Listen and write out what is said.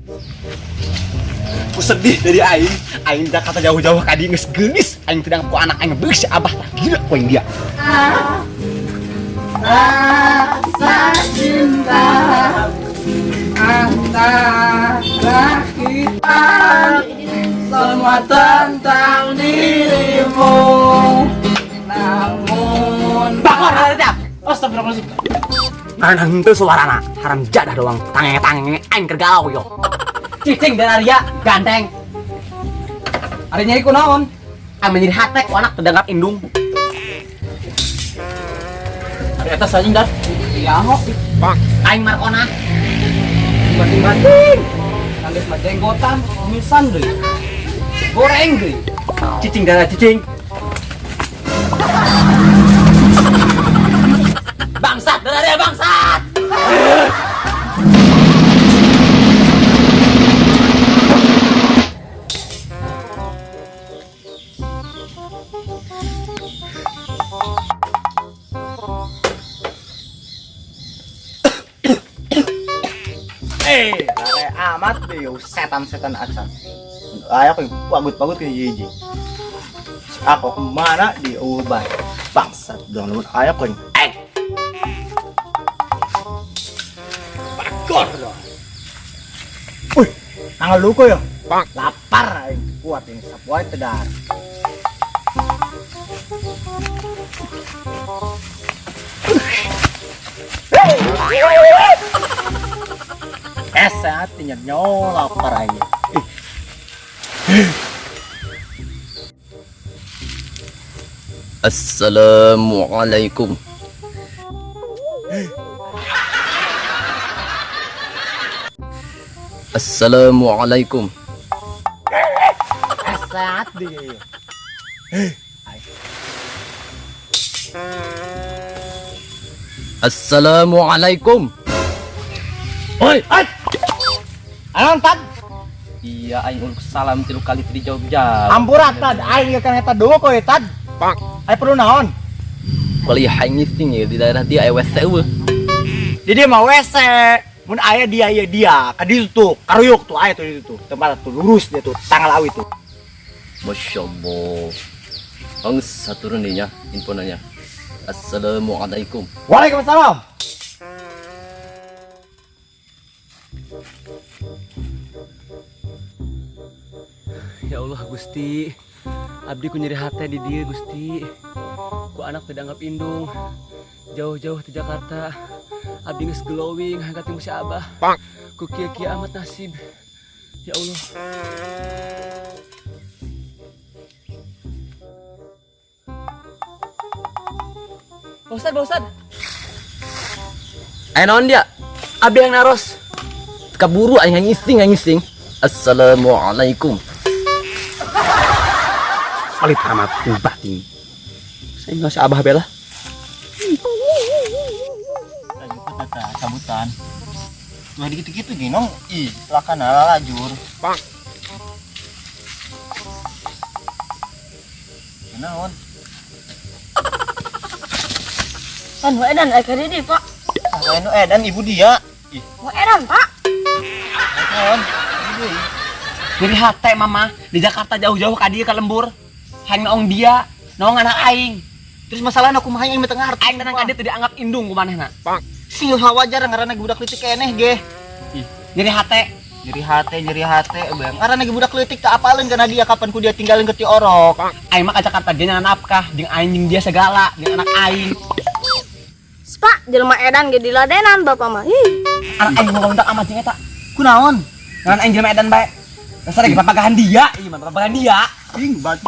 Ku sedih dari aing, aing Jakarta jauh-jauh ka dieu geus geulis, aing teu ku anak aing beus si abah tah gila ku aing dia. Rasa cinta antara kita, semua tentang dirimu, namun Bangun harita. Astagfirullahaladzim. Karena henteu suarana, haram jadah doang. Tange-tange aing keur galau yo. Cicing dan Arya ganteng. Ari nyeri ku naon? Aing nyeri hate ku anak teu dianggap indung. Ari atas anjing dat. Iya ho. Aing Markona. Bating-bating. Nangis mah jenggotan, kumisan deui. Goreng deui. Cicing dan cicing. Bangsat dan Arya bangsat. Eh, lare amat deh, setan-setan acan. Ayo aku pagut-pagut ke hiji. Si aku kemana di ubay. Bangsat dong lamun ayo aku. Eh. Bagor dong. Wih, tanggal luko ya. Lapar aing kuat ini sapoe tedar. Eh, hatinya lapar aing. Assalamualaikum. Assalamualaikum. Saat dia. Assalamualaikum. Oi, ay. Anon tad? Iya, aing uluk salam 3 kali teu dijawab-jawab. Ampura tad, aing kan eta duo koe tad. Ay perlu naon? Kali aing ngising ya di daerah dia aya WC eueuh. Di dia mah WC. Mun aya dia ya dia, ka ditu tuh, karuyuk tuh aya tuh di ditu tuh. Tempat tuh lurus dia tuh, tanggal awi tuh. Masya Allah. Angges saturun nih nya infonanya. Assalamualaikum. Waalaikumsalam. Ya Allah Gusti, abdi ku nyeri hate di dieu Gusti. Ku anak teu dianggap indung. Jauh-jauh ti Jakarta. Abdi geus glowing hayang katemu si Abah. Ku kieu-kieu amat nasib. Ya Allah. Pak Ustad, Pak Ustad. Aya naon dia? Abdi yang naros. Kaburu aing ngising aing ngising. Assalamualaikum. Pelit amat batin. Saya nggak si Abah bela. Cabutan. Dua dikit-dikit ginong, ih, lakan ala lajur. Bang. Naon? Kan edan aya ka di Pak. Ah, nu edan ibu dia. Ih, Wa edan, Pak. naon? Ibu deui. Jadi hate mama di Jakarta jauh-jauh ka dieu ka lembur. Hayang naong dia, naong anak aing. Terus masalahna kumaha aing teu ngarti. Aing datang ka dieu teu dianggap indung ku manehna. Sing wajar ngaranna budak leutik keneh ge. Ih, nyeri hate. Nyeri hate bang. Ngaranna ge budak leutik teu apaleun kana dia kapan ku dia tinggalin ke ti orok. Aing mah ka Jakarta ge nyanan nafkah jeung aing jeung dia segala, jeung anak aing. Pak, jelema edan ge diladenan bapak mah. Ih. Anak aing ngomong dak amat jeung eta. Kunaon? Ngaran aing jelema edan bae. Dasar ge papagahan dia, ieu mah papagahan dia. Ing bat.